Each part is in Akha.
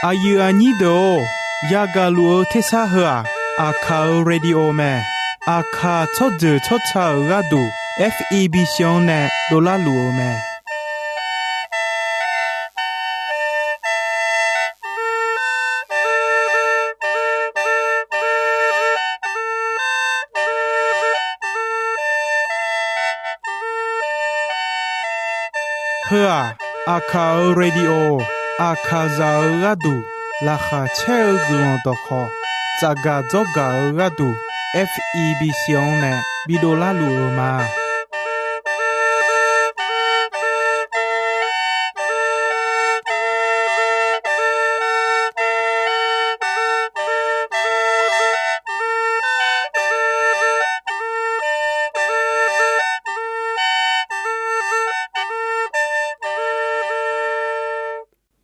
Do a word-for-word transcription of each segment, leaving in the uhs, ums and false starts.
Aqyuif aqnyir deuq-or, yagaq luf-eu tersar heu-aq, Aqkaq-euq radio mae. Aqkaq tsawrjeuq tsawrca-euq gharduq, F E B C-anr nae dovlar luf-eu mae. Heu-aq, Aqkaq-euq radio, Aqkaqzaq-euq gharduq laqkhaq caer-eu guiqlanq dawqkhawq, tsafgaq dzawrgaq-eu gharduq, F E B C-anr nae bidovlar luf-eu ma.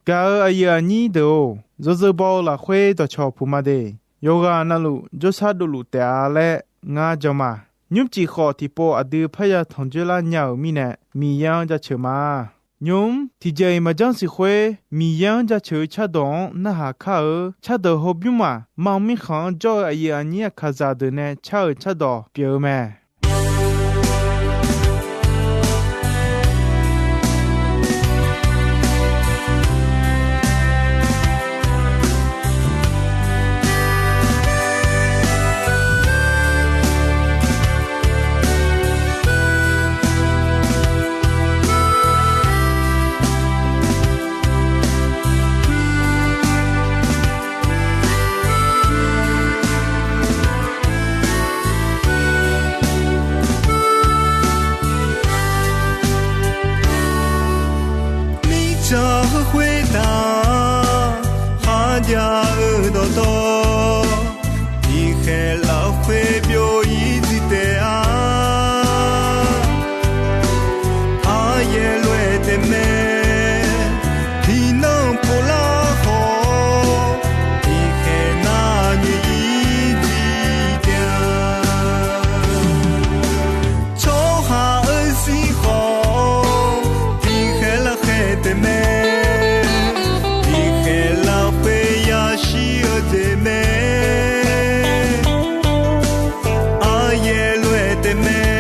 Gaq-euq aqyuif aqnyir deuq-or, yawzeu baw-eu lafkhoer dawqcawq puq ma de. Yawqghaq navluf jawrshar dovluf taef-a laer ngar jan ma. Nymrcif khawf tiqpov aqdui parya tanqjoerlar nya-euq mirnae, Miqyaer-anr jaceuq ma. Nymq-mr tiqjeq-iq maqjanr siq khoer, Miqyaer-anr jaceuq-eu cardawq-anr narhaq kar-eu cardawq hawbymr-aq, mar mirkhanq-anr jawr-eu aqyuif aqnyir Aqkaqzaq deuq nae car-euq cardawq pyeuf-eu mae. Mirtsaq heu khoertav kharjav-eu dawqtawv, tiqkhaeq lafkhoer byov-ir jir taef-a. Aqyaer lof-aer taef mae, tiqnan pov lar khawf, tiqkhaeq nar nyoe-ir jir taef-a. Tsawrhaq-euq zir khawf, tiqkhaeq lafkhaeq taef mae, tiqkhaeq lafkhoer yashir-eu jeq mae. Aqyaer lof-aer taef mae,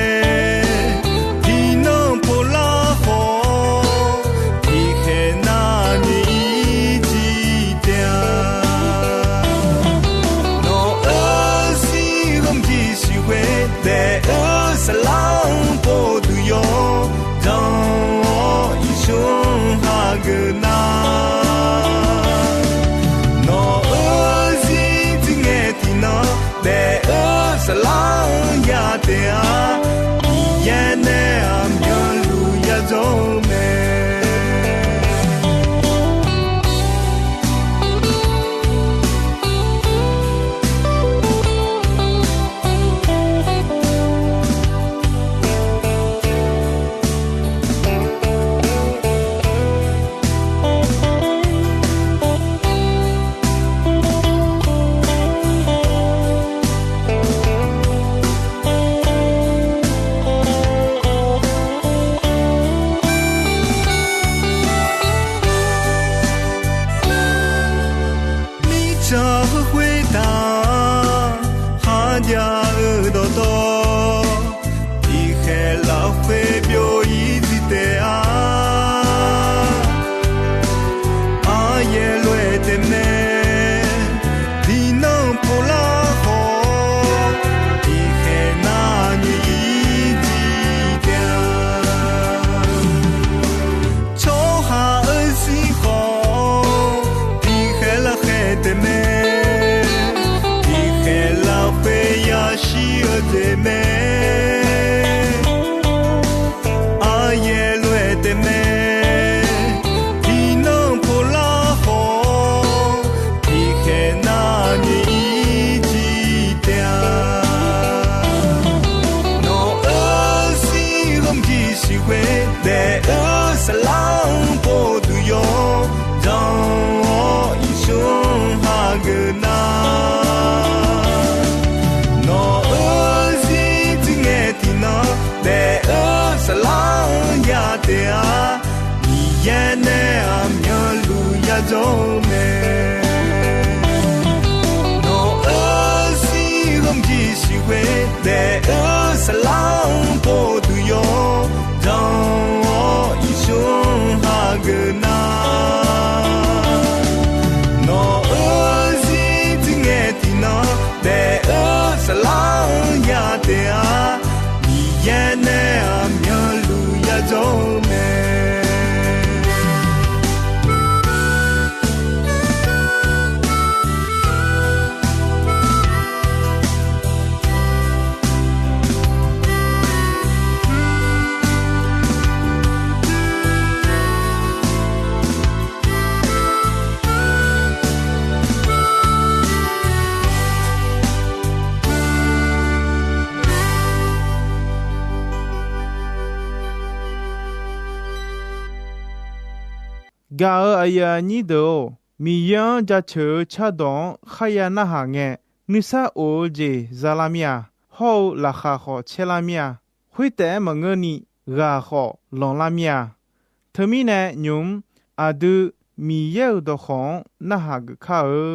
tiqnan pov lar khawf, tiqkhaeq nar nyoe-ir jir taef-a. Nawq-euq zir ghawqmyaq siq khoer daef-eu saflar-anr pov duq yawr, jan-awr iqsur hageuf nar. Nawq-euq zir jir ngae tiqnan daef-eu saflar-anr ya taef-a. Miqyaer nae aqmyanluf yajawr-eu mae. Mirtsaq heu khoertav kharjav-eu dawqtawv, tiqkhaeq lafkhoer byov-ir jir taef-a. Aqyaer lof-aer taef mae, tiqnan pov lar khawf, tiqkhaeq nar nyoe-ir jir taef-a. Tsawrhaq-euq zir khawf, tiqkhaeq lafkhaeq taef mae, tiqkhaeq lafkhoer yashir-eu jeq mae. Aqyaer lof-aer taef mae, tiqnan pov lar khawf, tiqkhaeq nar nyoe-ir jir taef-a. Nawq-euq zir ghawqmyaq siq khoer daef-eu saflar-anr pov duq yawr, jan-awr iqsur hageuf nar. Nawq-euq zir jir ngae tiqnan daef-eu saflar-anr ya taef-a. Miqyaer nae aqmyanluf ya jawr-eu mae. Nawq-euq zir ghawqmyaq siqghoe daef-eu saflar-anr pov duq yawr jan-awr iqsur hageuf nar, nawq-euq zir tsuir ngae tiqnan daef-eu saflar-anr ya taef-a. Miqyaer nae aqmyanluf ya jawr-eu mae. Gaq-euq aqyuif aqnyir deuq-or, Miqyaer-anr jaceuq-eu cardawq-anr kharya narhaq ngae, nuisar of-eu jeq zalar mir-a. Hawr-eu laqkhaq khawf caerlar mir-a. Khoertaef-aer maqngeurni ghaq khawf lanqlar mir-a. Teumirnae nymq-mr aqdui Miqyaer-euq dawqkawq-anr narhaq geuf kar-eu.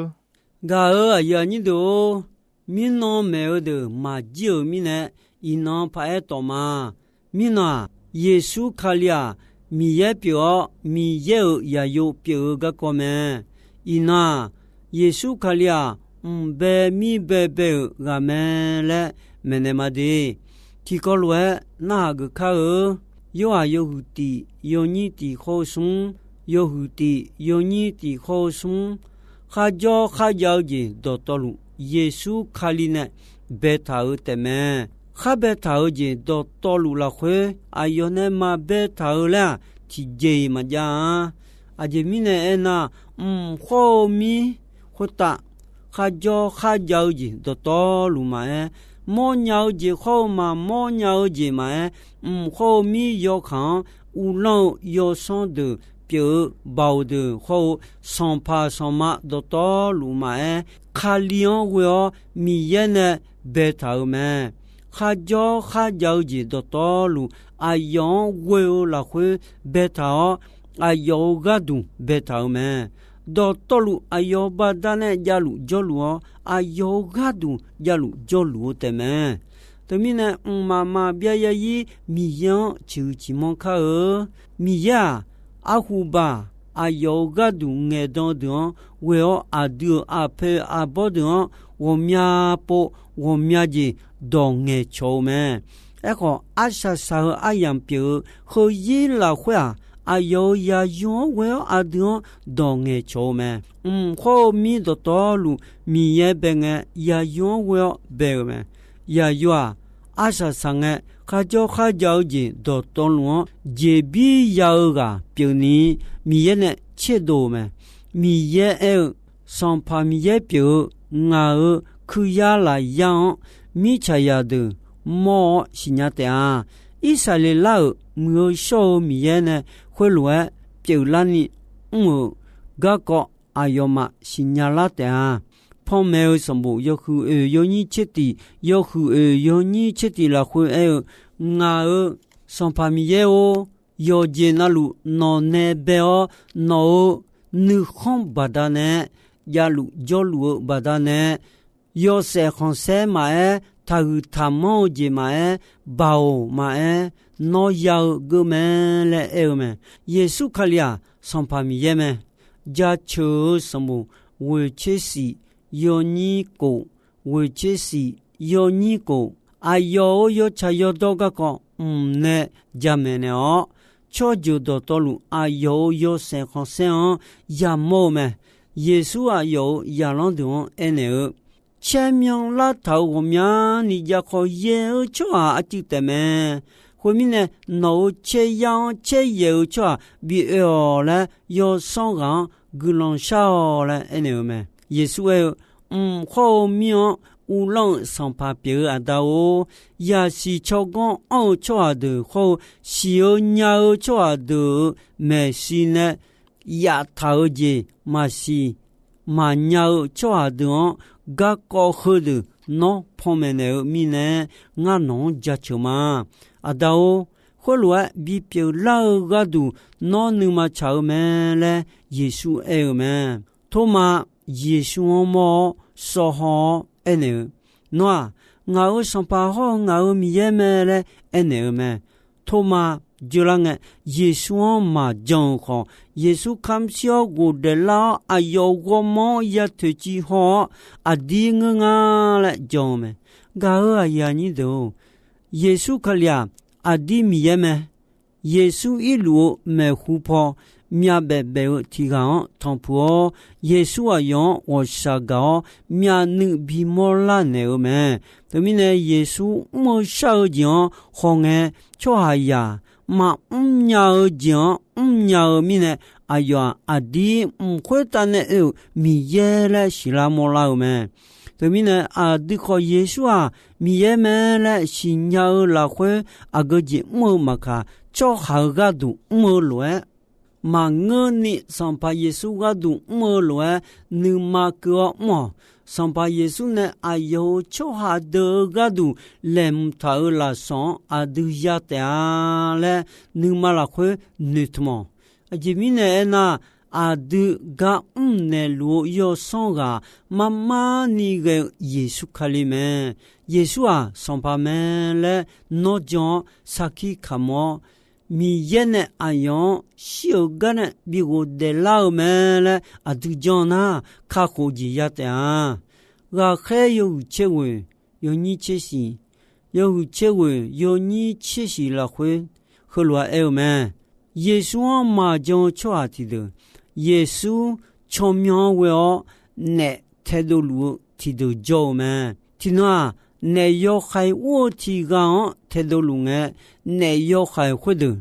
Gaq-euq aqyuif aqnyir deuq-or, mirnan maeq-eu deuq maqjir-euq mirnae, iqnan paq-aer tawf ma. Mirnan-aq, Yeqsur Kali-aq, Miqyaer pyeuf-awr, Miqyaer-euq yaqyo pyeuf-eu garkawv mae. Iqnan-aq, Yeqsur Kali-aq, mq bae mir bae bae-euq ghaq mae laer maeqnaeq ma de. Tiqkawv lof-aer narhaq geuf kar-eu. Yorhaq yawhuiq tiq yawnyir tiq khawr-eu smr, yawhuiq tiq yawnyir tiq khawr-eu smr, kharjawr kharjav-eu jeq dawqtawvluf Yeqsur Kali nae baetaq-eu taefmae. Khar baetaq-eu jeq dawqtawvluf lafkhoer aqyawf nae maqbaetaq-eu laer-aq, tiqjeq-iq maqjav-a. Aqjeq mirnae aernar, mq khawr-eu mir khoertav kharjawr kharjav-eu jeq dawqtawvluf maqaer, mawrnya-eu jeq khawr-eu maqmawrnya-eu jeq maqaer, mq khawr-eu mir yawkaq-anr uvlanr-eu yawsanr deuq pyeuf-eu baoq deuq khawr-eu sanqpaq sanqma dawqtawvluf maqaer, Kali-anr ghoe-awr Miqyaer nae baetaq-euq mae. Kharjawr kharjav-eu jeq dawqtawvluf aqyawf-anr ghoe-eu lafkhoer baetaq-awr, aqyawf-euq gharduq baetaq-euq mae. Dawqtawvluf aqyawf-euq baqdanae javluf jawrluf-awr, aqyawf-euq gharduq javluf jawrluf-eu taefmae. Teumirnae, mqmaq maqbyav yarzir Miqyaer-anr ciqhuiq ciqmanr kar-eu. Miqyaer-aq, arhu baq aqyawf-euq gharduq ngaeqdan-eu deuq-anr ghoe-awr, aqdui-euq aqpoeq aqbawr deuq-anr ghawqmya pov ghawqmya jeq dawq ngaeqcawq-eu mae. Aerkhawf, arsaq saq-eu aryamq pyeuf-eu heuzir lafkhoer-aq, aqyawf-euq yaqyo-anr ghoe-awr aqdui-anr dawq ngaeqcawq-eu mae. Mq khawr-eu mir dawqtawvluf Miqyaer bae ngae, yaqyo-anr ghoe-awr bae-eu mae. Yaqyo-aq, arsaq saq ngae, kharjawr kharjav-eu jeq dawqtawvluf-anr jeqbir ya-eu ghaq pyeufni, Miqyaer nae tserdov-euq mae. Miqyaer aer-eu, Sanqpaq Miqyaer pyeuf-eu ngaq-euq kuiryar lafyar-anr mirtsaqzaq deuq mawr-awr siqnya taef-a. Irsaqleqlav-euq muiq-eu shawr-eu Miqyaer nae khoerlof-aer pyeuflarni mr-euq garkawv aqyawfmaf siqnya lar taef-a. Panmaeq-eu sanqbof yawhuiq oeq yawnyir tser tiq, yawhuiq oeq yawnyir tser tiq lafkhoer aer-eu, Ngaq-euq Sanqpaq Miqyaer-or, yawqjeq navluf nawq nae bae-awr, nawq-euq nuikhanr baqdanae javluf jawrluf-eu baqdanae, yawshaef khanqsaer maqaer, taqhuiq taqmanr-eu jeq maqaer, baoq maqaer, nawr ya-eu geuv mae laer aer-eu mae. Yeqsur Kali-aq, Sanqpaq Miqyaer mae. Jaceuq-eu sanqbof ghoeq tser shif yawnyir kof, ghoeq tser shif yawnyir kof, aqyawf-euq yawtsaq yawdawr garkawv mq nae jamaeq naeq-awr, tsawrjeuq dawqtawvluf aqyawf-euq yawshaef khanqsaer-anr yamawr-eu mae. Yeqsur aqyawf-euq zaqlanr deuq-anr aernaeq-eu, Caer myan lar taq-euq ghawqmyani jav khawf yaeq-eu tsawrhaq arcuiv taef mae. Khoermirnae, nawq-euq caeryar-anr caeryaeq-eu tsawrhaq bi oe-awq laer, yawsanr ghaq-anr guiqlanq shar-awq laer aernaeq-eu mae. Yeqsur aer-eu, Mq khawr-eu mir-anr uvlanr-eu Sanqpaq pyeuf-eu Aqda-or, yaqsiq tsawrganr anr-eu tsawrhaq deuq khawr-eu, siq-eu nya-eu tsawrhaq deuq-euq maeqshi nae yaftaq-eu jeq maqsiq maqnya-eu tsawrhaq deuq-anr, garkawv heudeuq nawr panmaeq naeq-eu mirnae, ngar nawq-anr jaceuq ma. Aqda-or, khoerlof-aer bipyeuf lar-eu gharduq nawr nuima tsaq-eu mae laer Yeqsur aer-eu mae. Tormav Yeqsur-anr mawr-awr sawv haw-awr aernaeq-eu, Nawr-aq, ngaq-euq Sanqpaq hawr-eu ngaq-euq Miqyaer mae laer aernaeq-eu mae. Tormav jeular ngae, Yeqsur-anr maqjan-euq khawf, Yeqsur kamq shir-awr ghofdaef lar-awr, aqyawf ghawrmawr-anr ya toeqciv haw-awr, aqdir ngeur nga laer jan-eu mae. Gaq-euq aqyuif aqnyir deuq-or, Yeqsur Kali-aq, aqdir Miqyaer mae. Yeqsur irluf-eu maeqhu paw myavbaef baef-eu tiq ghaq-anr tanqpuq-awr, Yeqsur aqyawf-anr ghawqshaq gaq-awr myavnuiv bimawr lar naeq-eu mae. Teumirnae, Yeqsur mr-eu shar-eu jeq-anr hawngae, tsawrhaqzaq maqmr nya-eu jeq-anr mrnya-eu mirnae, aqyawf-aq, aqdir mq khoertav nae oe-euq Miqyaer laer siqlar mawrlar-eu mae. Teumirnae, aqdui khawf Yeqsur-aq, Miqyaer mae laer siqnya-eu lafkhoer aqgeu jeq mr-eu maqkaq, tsawrhaq-eu gharduq mr-eu lof-aer, maqngeurni Sanqpaq Yeqsur gharduq mr-eu lof-aer nuima keuv-awr mr-awq. Sanqpaq Yeqsur nae aqyawf-euq tsawrhaq deuq-eu gharduq laeqhmq taq-euq lafsawq-anr aqdui ya taef-a laer nuima lafkhoer noeqtmq-awq. Aqjeq mirnae aernar, aqdui gar mr naeqluf-eu yawsanr ghaq mar mar ni ghae-eu Yeqsur Kali mae. Yeqsur-aq, Sanqpaq mae laer nawr jan-awr sarkir kamq-awr, Miqyaer nae aqyawf-anr shir-euq gar nae bi ghofdaef lar-eu mae laer aqdui jan nar, kakhof jeq ya taef-a. Ghaqkhaer yawhuiq tser ghoeq yawnyir tser shiq, yawhuiq tser ghoeq yawnyir tser shiq lafkhoer heulof-aer aer-eu mae. Yeqsur-anr maqjan-eu tsawrhaq tiqdeuq, Yeqsur tsawrmyanr-anr ghoe-awr naef taedov luf-eu tiqdeuq jawr-eu mae. Tiqnan-aq, naef yawhaiq ur-eu tiq ghaq-anr taedov luf ngae, naef yawhaiq khoerdeuq,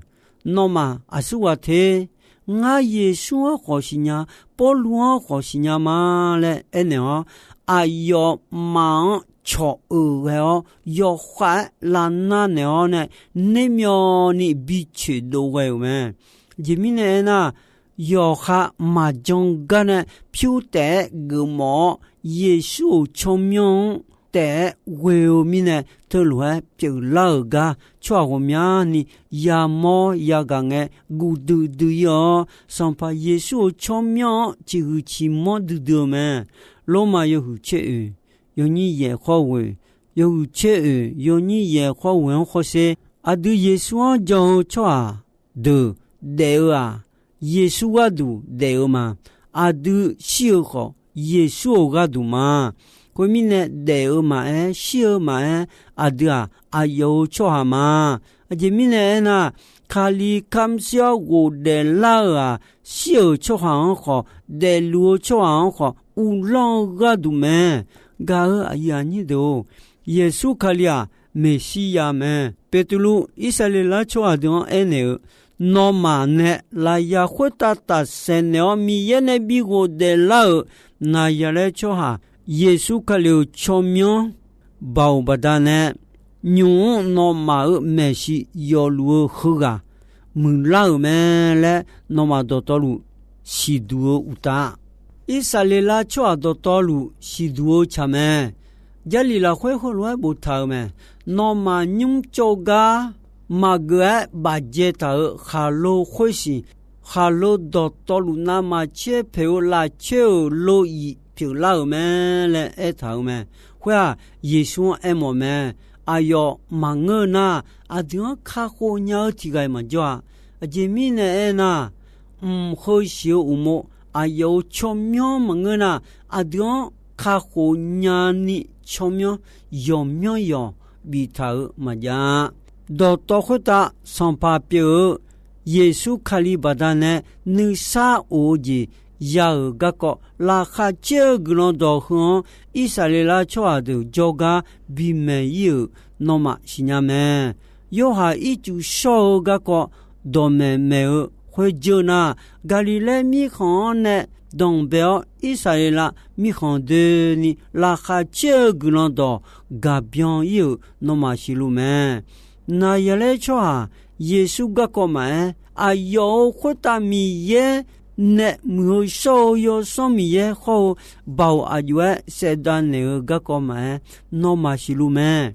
Nawmaf aqsurghaq te? Ngar Yeqsur-anr khawf siqnya, Pawrluv-anr khawf siqnya ma laer aernaeq-awr, aqyawfmaf-anr cawq-euq ghae-awr yawkhav-aer lavnar naeq-awr nae, nermyawvni bi coeqdov ghae-euq mae. Aqjeq mirnae aernar, yawqha maqjan gar nae pyur taef-aer geufmawf-awr, Yeqsur-euq tsawrmyanr-anr taef-aer ghoe-eu mirnae, teulof-aer pyeuflar-euq gar tsawrhaq ghawqmyani yamawr yagaq ngae, guvdui dui-ir-awr, Sanqpaq Yeqsur-euq tsawrmyanr-anr ciqhuiq ciqmanr duidui-eu mae. Lormav yawhuiq tser oeq yawnyir yaeq khawr ghoeq, yawhuiq tser oeq yawnyir yaeq khawr ghoeq-anr hawsher. Aqdui Yeqsur-anr jan-eu tsawrhaq deuq daef-eu-aq, Yeqsur gharduq daef-eu ma. Aqdui shir-eu khawf, Yeqsur-euq gharduq ma. Khoermirnae, daef-eu maqaer, shir-eu maqaer, aqdui-aq, aqyawf-euq tsawrhaq ma. Aqjeq mirnae aernar, Kali kamq shir-awr ghofdaef lar-euq-aq, shir-euq tsawrhaq-anr khawf, daefluf-eu tsawrhaq-anr khawf uvlanr-eu gharduq mae. Gaq-euq aqyuif aqnyir deuq-or, Yeqsur Kali-aq, Meqsirya mae. Beqtuvluv Irsaqleqlav tsawrhaq deuq-anr aernaeq-eu, Nawmaf nae lafyaq khoertav tafsaef naeq-awr Miqyaer nae bi ghofdaef lar-euq Naqzaqlaer tsawrhaq Yeqsur Kali-euq tsawrmyanr baoq baqdanae, nymq-mr nawmaf-euq maeqshi yawfluf-eu heughaq muiqlar-euq mae laer nawmaf dawqtawvluf siqduq-eu uqtaf, Irsaqleqlav tsawrhaq dawqtawvluf siqduq-eu tsaq mae. Jarlif lafkhoer heulof-aer boftaq-euq mae. Nawmaf nymr tsov gar maqgeuf-aer bafdzae taq-euq khaqlo khoersiq, khaqlo dawqtawvluf navmaqtser poeq-eu lafcaer-euq lo-iq pyeuflar-euq mae laer aertaq-euq mae. Khoer-aq, Yeqsur-anr aermawf mae. Aqyawf maqngeur-eu nar, aqdui-anr kakhof nya-eu tiq ghaq-iq maqjawr-a. Aqjeq mirnae aernar, mq heu siq-eu uqmov aqyawf-euq tsawrmyanr maqngeur nar, aqdui-anr kakhof nyani tsawrmyanr yawqmyanr yawq biftaq-euq maqjav-a. Dawqtawv khoertav Sanqpaq pyeuf-eu Yeqsur Kali baqdanae nuisar of-eu jeq ya-euq garkawv laqkhaq caer-eu guiqlanq dawq heu-anr Irsaqleqlav tsawrhaq deuq jawrgar bimaeq ir-euq nawmaf siqnya mae. Yorhaq ircuf shawr-eu garkawv dawqmaeq maeq-eu khoerjeuq nar, Gaqliqlaer mirkhanq-anr nae danqbae-awr Irsaqleqlav mirkhanq doeni laqkhaq caer-eu guiqlanq dawq gaq byan ir-euq nawmaf siqluf mae. Naqzaqlaer tsawrhaq Yeqsur garkawv maqaer, aqyawf-euq khoertav Miqyaer nae muiq-eu shawr-eu Yawsanr Miqyaer hawr-eu baoq aqjox-aer saevdav naeq-eu garkawv maqaer, nawmaf siqluf mae.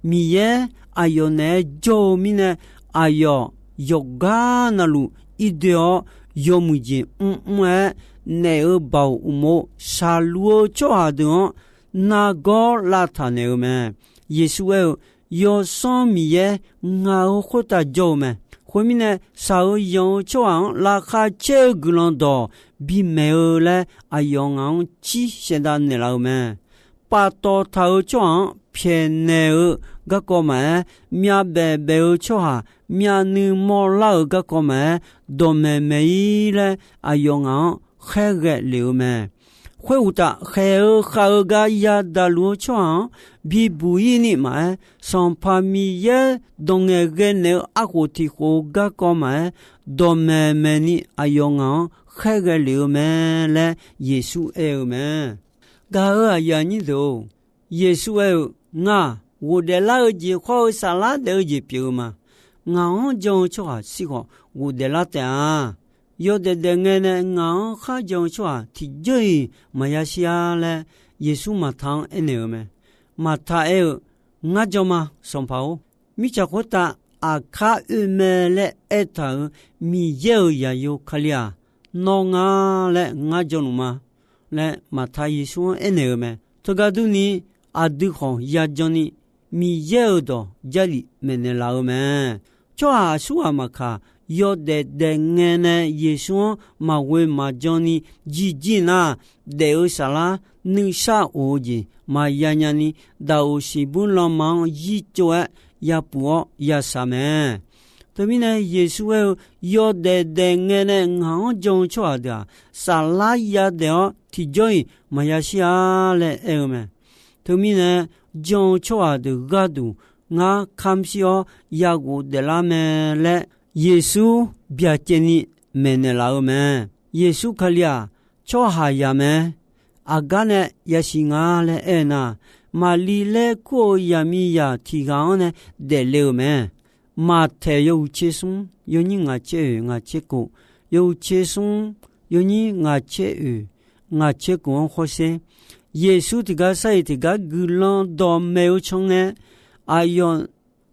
Miqyaer aqyawf naeq-aer jawr-eu mirnae, aqyawf yawqgar navluf irdoe-awr, yawmuiq jeq mrmr-aer naef-eu baoq uqmov shaqluf-eu tsawrhaq deuq-anr nargawr lavtaq naeq-eu mae. Yeqsur aer-eu, Yawsanr Miqyaer ngaq-euq khoertav jawr-eu mae. Khoermirnae, shaq-eu yanq-eu tsawrhaq-anr laqkhaq caer-eu guiqlanq dawq bimaeq-eu laer, aqyawf ngaq-anr cir shaevdav naeqlaf-eu mae. Paftawf taq-eu tsawrhaq-anr pyaeqnaeq-eu garkawv maqaer, myavbaef baef-eu tsawrhaq myavnuiv mawrlar-euq garkawv maqaer, dawqmaeq maeq-ir laer aqyawf ngaq-anr khaerghae lef-eu mae. Khoeruqtaf, khaeq-eu khav-eu gar yadaq luf-eu tsawrhaq-anr bibuq-ir ni maqaer, Sanqpaq Miqyaer dawq ngaeqghae naeq-eu arkhof tiq khof-eu garkawv maqaer, dawqmaeq maeqni aqyawf ngaq-anr khaerghae lef-eu mae laer Yeqsur aer-eu mae. Gaq-euq aqyuif aqnyir deuq-or, Yeqsur aer-eu, Ngar, ghofdaef lar-eu jeq khawr-eu saflar daef-eu jeq pyeuf-eu ma. Ngaq-anr jan-eu tsawrhaq shir khawf ghofdaef lar taef-a. Yawdaef daef ngae nae ngaq-anr khar jan-eu tsawrhaq tiqjawr-iq maqya shir-ar laer, Yeqsur Maqta-anr aernaeq-eu mae. Maqta aer-eu, Ngar jan ma, Sanqpaq-or. Mirtsaq khoertav aqkar oe mae laer aertaq-euq Miqyaer-euq zaqyo Kali-aq, nawr ngar laer ngar janluf ma laer, Maqta Yeqsur-anr aernaeq-eu mae. Teugar durni, aqdui khawf yajan ni Miqyaer-euq dawq Jarlif maeqnaeq laf-eu mae. Tsawrhaq aqsurghaq maqkaq, yawdaef daef ngae nae Yeqsur-anr maqghoe maqjan ni jirjir nar, daef-eu saflar nuisar of-eu jeq maqya nyani, daqoq siqbur lanma-anr yir tsov-aer yapuf-awr yashaq mae. Teumirnae Yeqsur aer-eu, Yawdaef daef ngae nae ngaq-anr jan-eu tsawrhaq deuq-aq, saflar yadaef-awr tiqjawr-iq maqya shir-a laer aer-eu mae. Teumirnae jan-eu tsawrhaq deuq gharduq ngar kamr shir-awr yaghof daeflar mae laer, Yeqsur byacaevni maeqnaeq laf-eu mae. Yeqsur Kali-aq, tsawrhaqzaq mae. Aqgar nae yasiq nga laer aer-eu nar, Maqli laer kur-eu zaqmiqzaq tiq ghaq-anr nae daefle-euq mae. Maqtaeq yawhuiq tser smr yawnyir ngaq tser oeq ngaq tser kof, yawhuiq tser smr yawnyir ngaq tser oeq ngaq tser kof-anr hawsher. Yeqsur tiqgar sar-iq tiqgar guiqlanq dawqmaeq-eu can ngae, aqyawf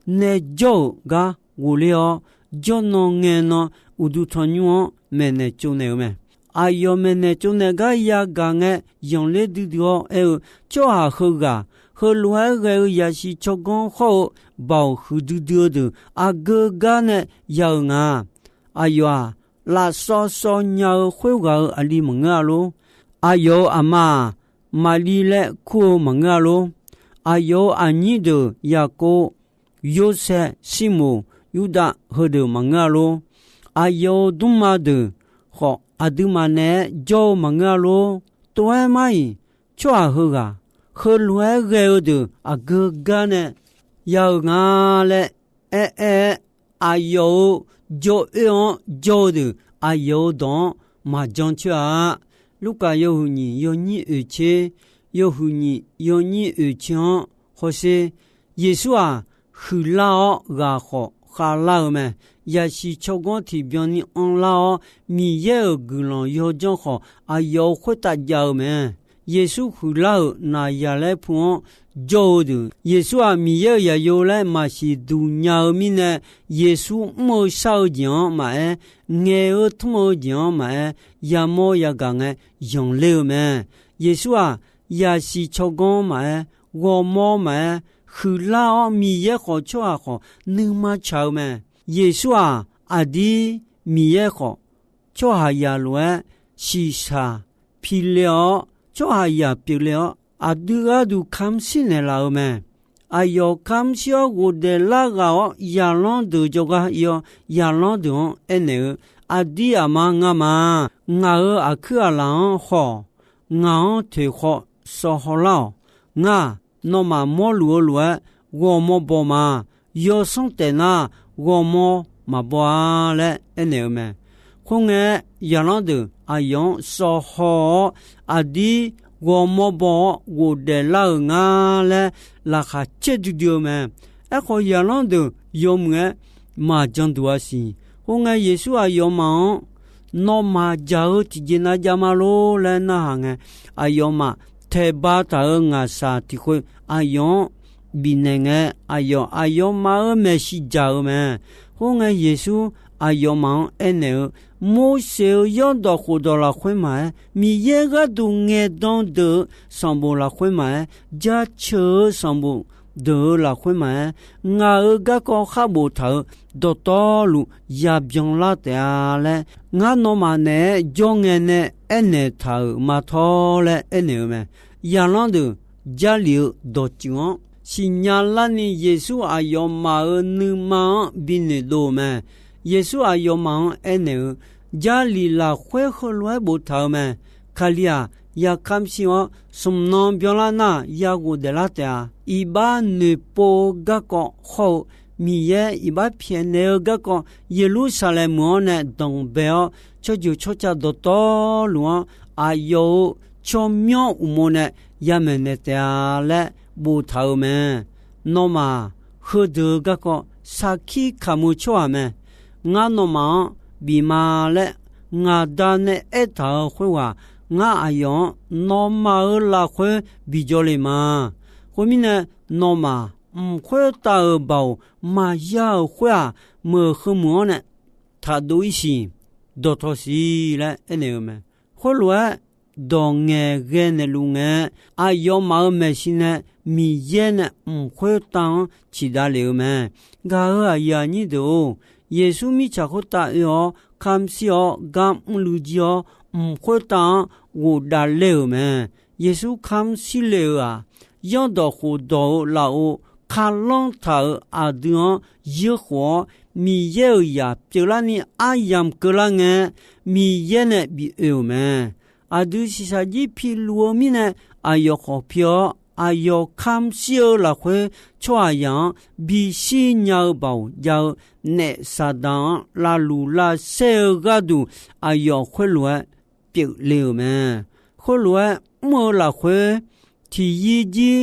nae jawr-euq gar ghofler-awr, jawrnan ngaenan uqduq tanqnymr-anr maeqnaeq tsovnaeq-eu mae. Aqyawf maeqnaeq tsovnaeq gar yagaq ngae, zanqler duidui-awr aer-eu, Tsawrhaq heughaq, heulof-aer ghae-eu yasiq tsawrganr hawr-eu baoq huiqdui dui-eu deuq aqgeu gar nae ya-euq nga. Aqyawf-aq, lafsawv sawv nya-eu khoerghaq-euq aqli maqngeur-a lor. Aqyawf-euq aqma-aq, Maqli laer kur-eu maqngeur-a lor. Aqyawf-euq aqnyir deuq Yaqkov, Yorsaev, Sirmoq, Yurdav heudeuq maqngeur-a lor. Aqyawf-euq dmrma deuq khawf, aqduimaf naeq-aer jawr-eu maqngeur-a lor. Tov-aer mar-iq, tsawrhaq heughaq, heulof-aer ghae-eu deuq aqgeu gar nae ya-euq nga laer aer-aer-aer, aqyawf-euq jawr oer-anr jawr-eu deuq aqyawf-euq dawq-anr maqjan coer-a. Lurkaf yawhuiq nyiq yawnyir oeq tser, yawhuiq nyiq yawnyir oeq tser-anr hawsher. Yeqsur-aq, huiqlar-awr ghaq khawf khavlar-eu mae. Yaqsiq tsawrganr tiqbyan ni anrlar-awr, Miqyaer-euq guiqlanq yawdzanr khawf, aqyawf-euq khoertav jav-eu mae. Yeqsur huiqlar-euq Naqzaqlaer pu-anr jawr-eu deuq, Yeqsur-aq, Miqyaer-euq zaqyo laer maqsiq duq nya-eu mirnae, Yeqsur mr-eu shar-eu jeq-anr maqaer, ngaeq-eu tmr-eu jeq-anr maqaer, yamawr yagaq ngae zanqler-eu mae. Yeqsur-aq, yaqsiq tsawrganr maqaer, ghawrmawr maqaer, huiqlar-awr Miqyaer khawf tsawrhaq khawf nuima tsaq-eu mae. Yeqsur-aq, aqdir Miqyaer khawf, tsawrhaqzaq lof-aer shiqshaq pile-awr, tsawrhaqzaq pyeufle-awr, aqdui gharduq kamr shir naeqlaf-eu mae. Aqyawf kamr shir-awr ghofdaef lar ghaq-awr, zaqlanr deuq jawrgar ir-awr, zaqlanr deuq-anr aernaeq-eu, Aqdir aqma ngamaf, ngaq-euq aqkuir aqlaf-anr haw-awq. Ngaq-anr toeqkhawv sawv hawlar-awq. Ngar, nawmaf mawrluf-eu lof-aer ghawrmawr baw ma. Yawsanr taef nar, ghawrmawr maqbaw-a laer aernaeq-eu mae. Khoerngae, zaqlanr deuq aqyawf-anr sawv haw-awr, aqdir ghawrmawr baw-awr ghofdaef lar-euq nga laer laqkhaq caer duidui-eu mae. Aerkhawf, zaqlanr deuq yawmuiq-aer maqjan duq-a siq. Khoerngae, Yeqsur aqyawfmaf-anr, Nawmaf dzaq-eu tiqjeq nav jav ma lor laer narhaq ngae, aqyawfmaf taeqba taq-euq ngaqshaq tiq khoer aqyawf-anr bifnaeq ngae, aqyawf aqyawfmaf-euq maeqshi dzaq-eu mae. Khoerngae, Yeqsur aqyawfmaf-anr aernaeq-eu, Morseq-euq yawrdawq khofdawq lafkhoer maqaer, Miqyaer gharduq ngaeqdan deuq-euq sanqbof lafkhoer maqaer, jaceuq-eu sanqbof deuq-euq lafkhoer maqaer, ngaq-euq garkawv khar boftaq-euq dawqtawvluf yabyan lar taef-a laer, ngar nawmaf naeq-aer jawrngae nae aernaeq taq-euq ma tawr laer aernaeq-eu mae. Yaqlanr deuq Jarlif-eu dawqtsuif-anr siqnya larni, Yeqsur aqyawfmaf-euq nuima-anr binoeq dov-euq mae. Yeqsur aqyawfmaf-anr aernaeq-eu, Jarlif lafkhoer heulof-aer boftaq-eu mae. Kali-aq, ya kamr shir-awr, smq nan byanlar nar, ya ghofdaef lar taef-a. Iqbax noeqpov-eu garkawv hawr-eu, Miqyaer iqbax pyaeqnaeq-eu garkawv, Yeqlursaqlaeq meuq-anr nae danqbae-awr, tsawrjeuq tsawrca dawqtawvluf-anr aqyawf-euq tsawrmyanr uqmov nae yamaeq naeq taef-a laer boftaq-eu mae. Nawmaf heudeuq-eu garkawv sarkir kamq-eu tsawrhaq mae. Ngar nawmaf-anr bif ma laer ngaq Da nae aertaq-euq khoerghaq, ngar aqyawf-anr nawmaf-euq lafkhoer bijawr le ma. Khoermirnae, nawmaf mq khoertav-euq baoq maqya-euq khoer-aq, meuq heu meuq-anr nae taqdov ir siq, dawqtawv siq laer aernaeq-eu mae. Khoerlof-aer, dawq ngaeqghae naeqluf ngae, aqyawfmaf-euq maeqshi nae Miqyaer nae mq khoertav-anr ciqdav lef-eu mae. Gaq-euq aqyuif aqnyir deuq-or, Yeqsur mirtsaq khoertav oe-awr kamr shir-awr gar mrluiv jir-awr, mq khoertav-anr ghofdav ler-euq mae. Yeqsur kamr shir le-euq-aq, yawrdawq khofdawq-euq lafov kharlanr taq-euq aqdui-anr yoerkhof-awr, Miqyaer-euq zaq pyeuflarni aryamq keuvlar ngae, Miqyaer nae bi oe-euq mae. Aqdui shiqshaq jir piluf-eu mirnae, aqyawf khawf pi-awr, aqyawf kamr shir-eu lafkhoer tsawrhaqzaq-anr bishir nya-eu baoq jav-eu naef Saqdaq-anr lavluq lavsaer-eu gharduq, aqyawf khoerlof-aer pyeufle-euq mae. Khoerlof-aer mr-eu lafkhoer, tiqyir jir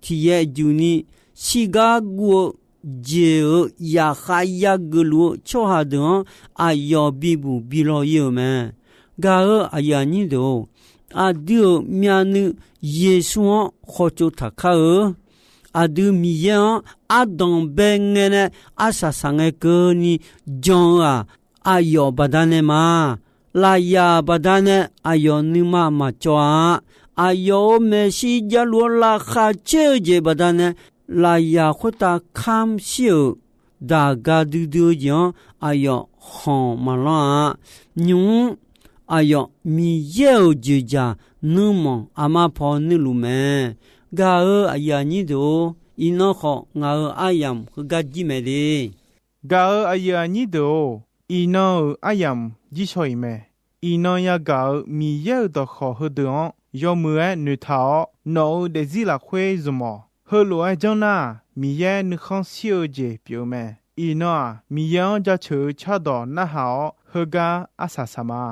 tiqyaer juq ni shirgar guv-eu jeq-euq zaqkhav yageuf luf-eu tsawrhaq deuq-anr aqyawf bibuq bilaw ir-euq mae. Gaq-euq aqyuif aqnyir deuq-or, aqdui-euq myavnuiv Yeqsur-anr khawtsov taqkar-eu. Aqdui Miqyaer-anr ardanqbae ngae nae arsaq saq ngae keuvni jan-eu-aq, aqyawf baqdanae ma. Lafyaq baqdanae aqyawf nuima maqcawv-a. Aqyawf-euq maeqshi javluf-eu laqkhaq caer-eu jeq baqdanae, lafyaq khoertav kamr shir-euq daq ga duidui-eu jeq-anr aqyawf khanq maqlanr-a. Nymq-mr aqyawf Miqyaer-euq dzoeqdzaq nuirmanq aqma paw nuirluf mae. Gaq-euq aqyuif aqnyir deuq-or, iqnan khawf ngaq-euq aryamq heugar jir mae de. Gaq-euq aqyuif aqnyir deuq-or, iqnan-euq aryamq jir shaw-iq mae. Iqnan yagaq-euq Miqyaer-euq dawqkawq heudeuq-anr yawmuiq-aer noeqtaq-awr, nawq-euq daefzir lafkhoer zmq-awq. Heulof-aer janr nar-aq, Miqyaer nuikhanr shir-eu jeq pyeuf-eu mae. Iqnan-aq, Miqyaer-anr jaceuq-eu cardawq narhaq-awr, heugar arsaq saq ma.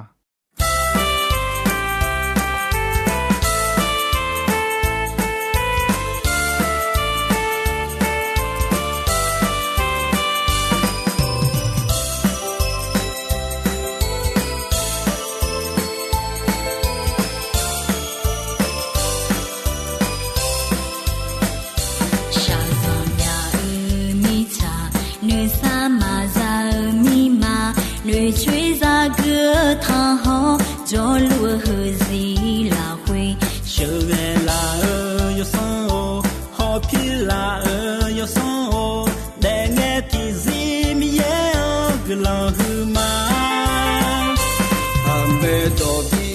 Shaqzanq nya-eu mirtsaq, noeqsar maqza-eu mirma, noeqcoer zagui-eu tanqhawr, jawrluf-eu heuzir lafkhoer, sheuqghae laf-eu yawsanr-or, hawpir laf-eu yawsanr-or, daefngae tiqzir Miqyaer-anr guiqlanq huiqma. Aqmae dawq bi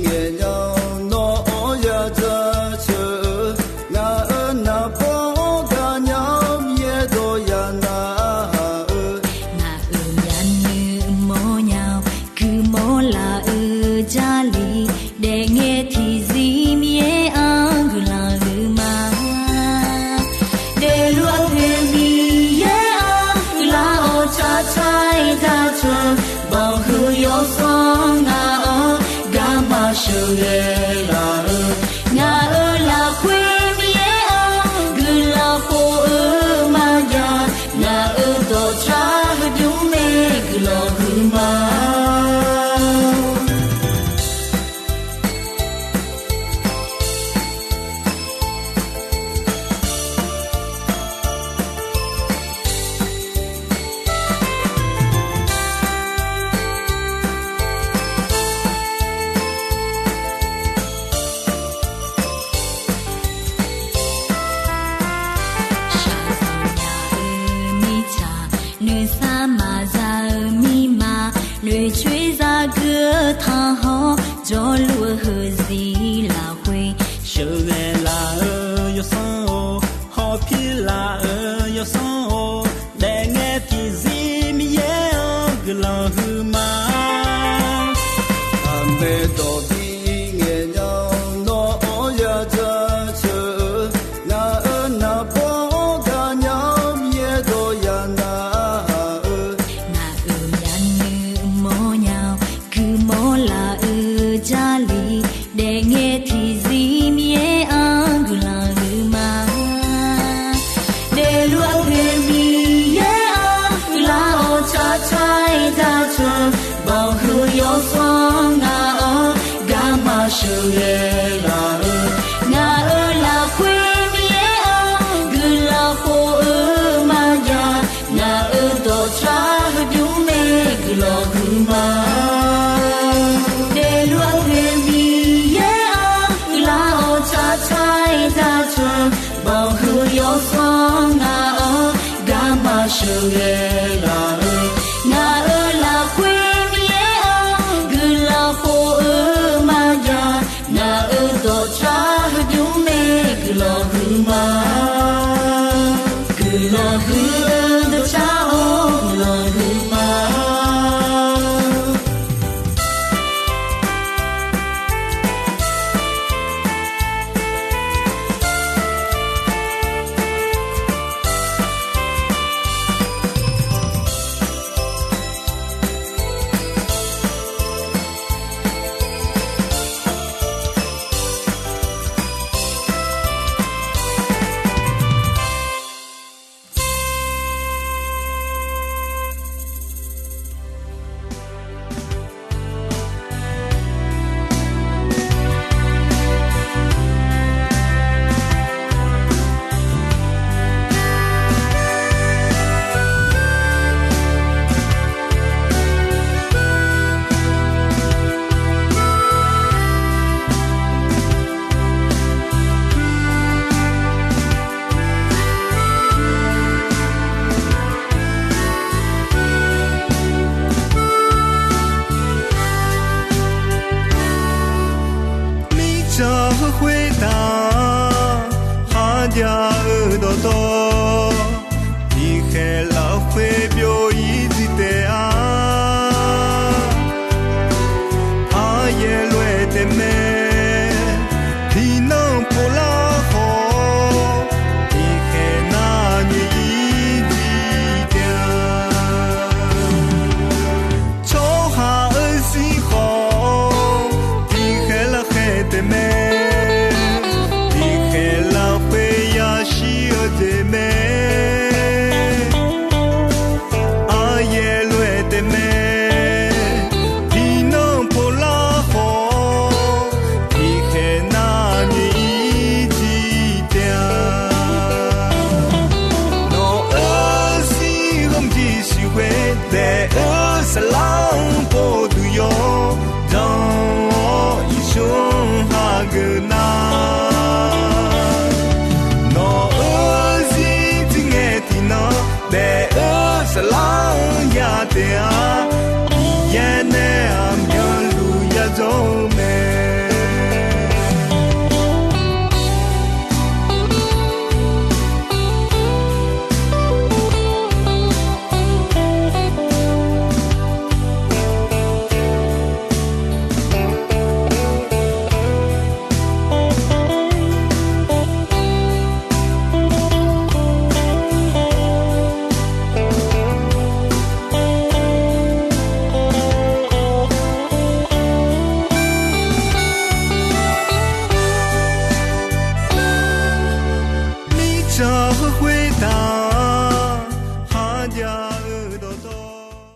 ngaeq nya-awr nawr-anr ya jaceuq-eu, ngaq-euq naqbawr-anr gaqnya-awr Miqyaer dawq ya narhaq-eu, ngaq-euq myavnuiv mawrnya-awr guiqmawr laf-eu Jarlif, daefngae tiqzir Miqyaer-anr guiqlanq huiqma. Daefluf-eu Miqyaer-anr guiqlanq-awr, carcar-ir jaceuq-eu banqhuiq yawsanr ngaq-anr garma sheuqghae laf-eu, ngaq-euq lafkhoer Miqyaer-anr guiqlanq khof-eu maqjav, ngaq-euq dawqcar heudmr nae guiqlanq huiqma. Sar maqza-eu mirma, noeqcoer zagui-eu tanqhawr, jawrluf-eu heuzir lafkhoer sheuqghae laf-eu yawsanr-or, hawpir laf-eu yawsanr-or, daefngae tiqzir Miqyaer-anr guiqlanq huiqma. Aqmaeq dawq bi ngaeq nya-awr, nawr-anr ya jaceuq-eu, ngaq-euq naqbawr-anr gaqnya-awr, Miqyaer dawq ya narhaq-eu, ngaq-euq ya'nyiq mawrnya-awr, guiqmawr laf-eu Jarlif, daefngae tiqzir Miqyaer-anr guiqlanq huiqma. Daefluf-eu Miqyaer-anr guiqlanq-awr, tsaqtsaq-aer jaceuq-eu, bawqhuiq yawsanr ngaq-anr garma sheuqghae laf-eu, ngaq-euq lafkhoer Miqyaer-anr guiqlanq khof-eu maqjav, ngaq-euq dawqtsar heubymr mae guiqlanq huiqma. Daefluf-eu Miqyaer-anr guiqlanq-awr, tsaqtsaq-aer jaceuq-eu, bawqhuiq yawsanr ngaq-anr garma sheuqghae laf-eu, ngaq-euq lafkhoer Miqyaer-anr guiqlanq khof-eu maqjav, ngaq-euq dawqtsar heubymr mae guiqlanq huiqma. Guiqlanq huiq-eu dawqtsar-or, guiqlanq huiqma. Mirtsaq heu khoertav kharjav-eu dawqtawv, tiqkhaeq lafkhoer byov-ir dui taef-a. Aqyaer lof-aer taef mae, tiqnan povlar khawf, tiqkhaeq nar nyoeq-ir dui taef-a. Tsawrhaq-euq zir khawf, tiqkhaeq lafkhaeq taef mae, tiqkhaeq lafkhoer yashir-eu jeq mae. Aqyaer lof-aer taef mae, tiqnan povlar khawf, tiqkhaeq nar nyoeq-ir dui taef-a. Nawq-euq zir ghawqmyani siqghoe daef-eu saflar-anr pov duq yawr, jan-awr iqsur-anr hageuf nar, nawq-euq zir dui ngae tiqnan daef-eu saflar-anr ya taef-a.